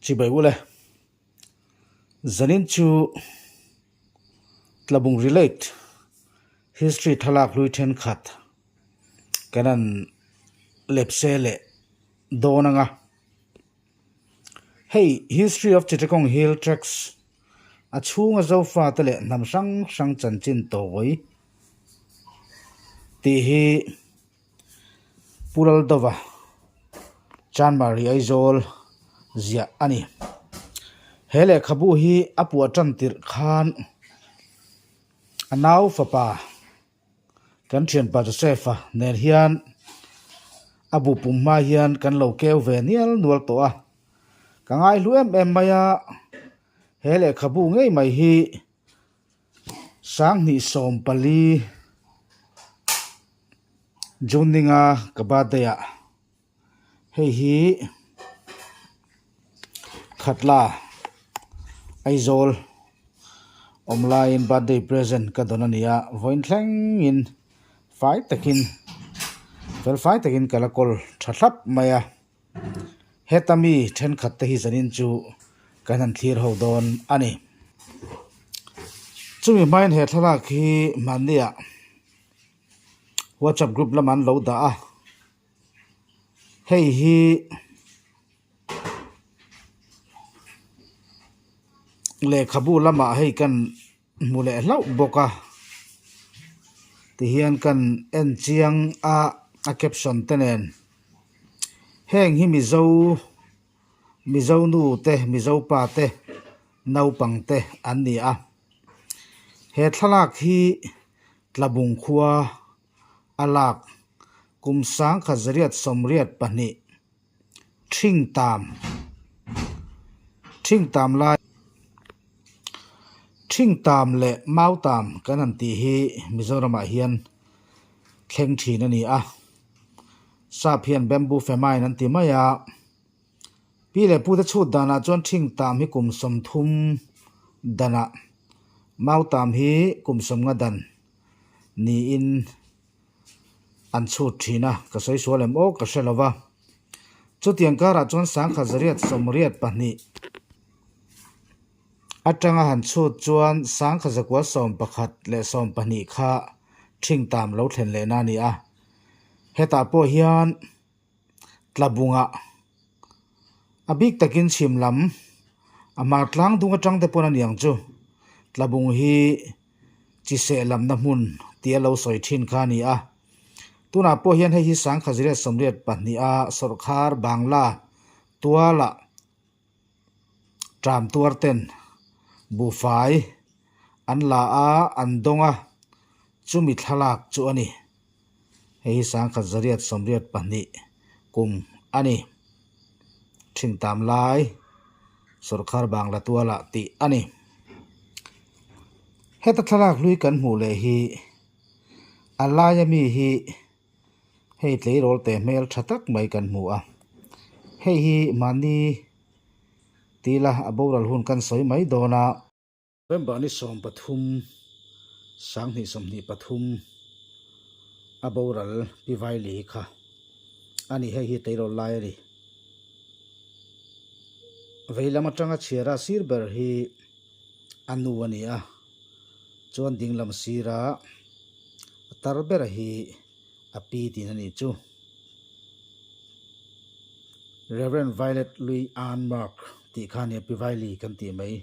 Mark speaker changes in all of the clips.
Speaker 1: Chibai ule. Zanin chu Tlabung relate history thlalak hlui thenkhat kan han lepse leh dawn anga. Hei History of Chittagong Hill Tracts a chhunga Zofa te leh hnam hrang hrang chanchin tawi tih hi Pu Laldova Chanmari Aizawl ziah a ni. He lehkhabu hi a puah tan tirh khan a nau fapa kan thianpa Joseph-a nen hian a bu pum hma hian kan lo keu ve nial nual tawh a. Ka ngaihlu em em mai a, he lehkhabu ngei mai hi 2014 June ninga ka birthday ah hei hi Khatla Aizawl awm laiin birthday present ka dawn a ni a vawiin thlengin fai takin fel fai takin ka la kawl tha thlap mai a. Heta mi thenkhat te hi zanin chu kan han thlir ho dawn a ni. Chumi hmain he thlalak hi mahniah WhatsApp group lamah an lo dah a, hei hi lehkhabu lamah hei kan hmu leh hlauh bawk a tihian kan en chiang a a caption te nen heng hi mizo mizo nu te mizo pa te naupang te an ni a he thlalak hi tlabung khua a lak kum 1982 Thingtam Thingtam lai Thingtam leh Mautam kan han tih hi Mizoramah hian thleng thin a ni a, sap hian bamboo famine an ti mai a, pi leh pute chhut danah chuan Thingtam hi kum 30 danah Mautam hi kum 50 dan niin an chhut thin a, ka sawi sual em aw ka hre lo va. Chutiang karah chuan 1982 atanga han chhut chuan 1912 kha thingtam lo thlen lehna a ni a. Hetah pawh hian Tlabungah a bik takin chhim lam a hmar tlang dung atang te pawn a niang chu Tlabung hi chi seh lamna hmun tia lo sawi thin kha a ni a. Tunah pawh hian hei hi 1982 a sawrkhar Bangla tualah Tram tuar ten buhfai an la a, an dawng a, chumi thlalak chu a ni. Hei hi 1982 kum a ni. Thingtam lai sawrkhar Bangla tualah tih a ni. Heta thlalak hlui kan hmuh leh hi a laia mi hi Hei tleirawl te hmel tha tak mai kan hmu a, hei hi mahni tila a boral hun kan sawi mai dawn a. November ni 13, 2023 a boral Pi Vaili kha a ni, hei hi tleirawl lai a ni. Veilam atanga chhiara sir ber hi a nu a ni a, chuan dinglam sira A tar ber hi a pi tihna nih chu. Rev. Violet Lui Ann Mark tih kha nia Pi Vaili kan tih mai.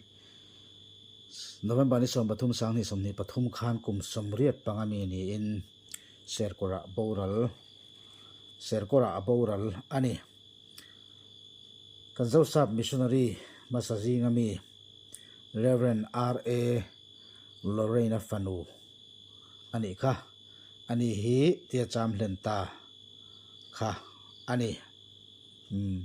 Speaker 1: November ni 13 2023 khan kum 85 mi niin Serkawrah boral Serkawrah a boral a ni. Kan Zosap Missionary hmasa zinga mi Rev. R.A. Lorraine-a fanu a nih kha. Ani hi tia cham hlen ta kha a ni. Umm.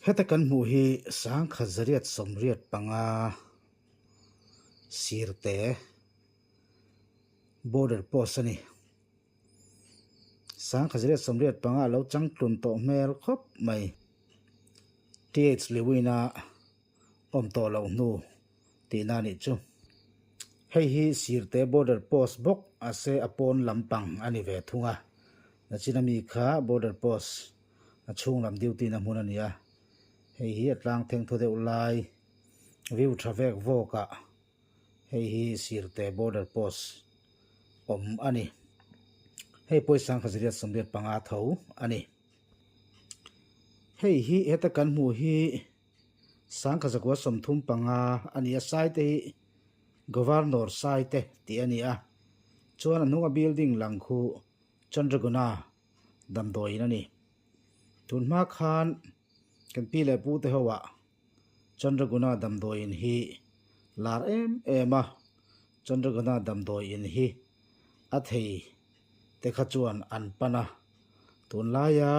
Speaker 1: Heta kan hmuh hi 1985 sirte border post a ni. 1985 a lo changtlun tawh hmel khawp mai. TH Lewin-a awm tawh loh hnu tihna a nih chu. Hei hi Sirte Border Post bawk a se a pawn lampang a ni ve thung a. Nachin ami kha Border Post. A chhung lam duty na hmun a ni a hei hi a tlang theng thaw deuh lai view tha vek vawk ah hei hi sirte border post awm a ni hei pawisa 1185 tho a ni hei hi heta kan hmuh hi 1935 a ni a sai te hi governor sai te tih a ni a chuan a hnunga building lang khu Chandraguna damdawiin a ni. Tun hma khan kan pi leh pu te ho ah Chandraguna damdawiin hi lar em em a, Chandraguna damdawiin hi a thei te kha chuan an pan a, tunlaia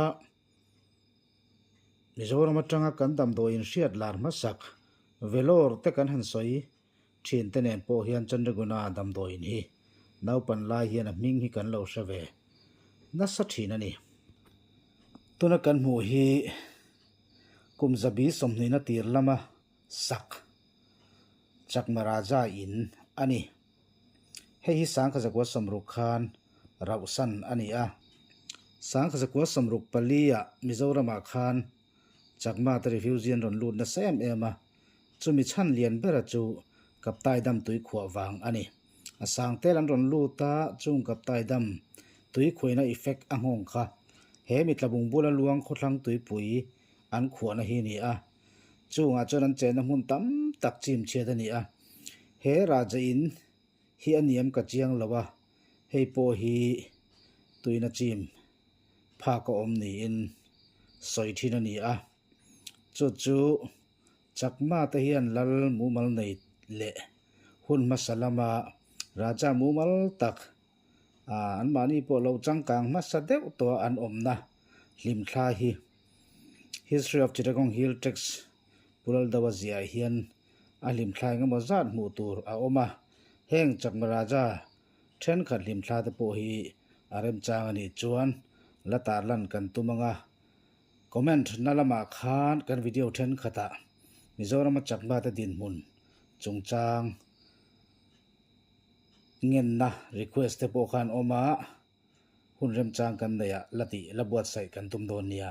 Speaker 1: Mizoram atanga kan damdawiin hriat lar hmasak Vellore te kan han sawi Thiante nen pawh hian Chandraguna damdawiin hi naupan lai hian a hming hi kan lo hre ve nasa thin a ni. Tuna kan hmuh hi kum zabi sawmhnihna tir lama sak Chakma Raja in a ni. Hei hi Sangkhazakua sawmruk khan rauhsan a ni a. Sangkhazakua sawmruk pali-ah Mizoramah khan Chakma te refugee an rawn lut nasa em em a, chumi chhan lian bera chu Kaptai Dam tui khuah vang a ni. A sang tel an rawn lut a, chung Kaptai Dam tui khuaina effect a nghawng kha he mi tlabung bula luang khawthlang tuipui an khuahna hi a ni a, chungah chuan an chenna hmun tam tak chim chhiat a ni a. He Raja in hi a niam ka chiang lo a, hei pawh hi tuina chim. phak a awm niin sawi thin a ni a, chu chu Chakma te hian lal mumal nei leh hun hmasa lama Raja mumal tak ah anmahni pawh lo changkang hmasa deuh tawh a an awmna hlimthla hi History of Chittagong Hill Tracts Pulaldawa ziah hian a hlimthla engemaw zat hmuh tur a awm a, heng Chakma Raja Thenkhat hlimthla te pawh hi a remchang a nih chuan la tarlan kan tum ang a, comment na lamah khan kan video thenkhatah Mizorama chakma te dinhmun chungchang ngenna request te pawh khan awm a, hun remchang kan neih ah la tih la buatsaih kan tum dawn nia.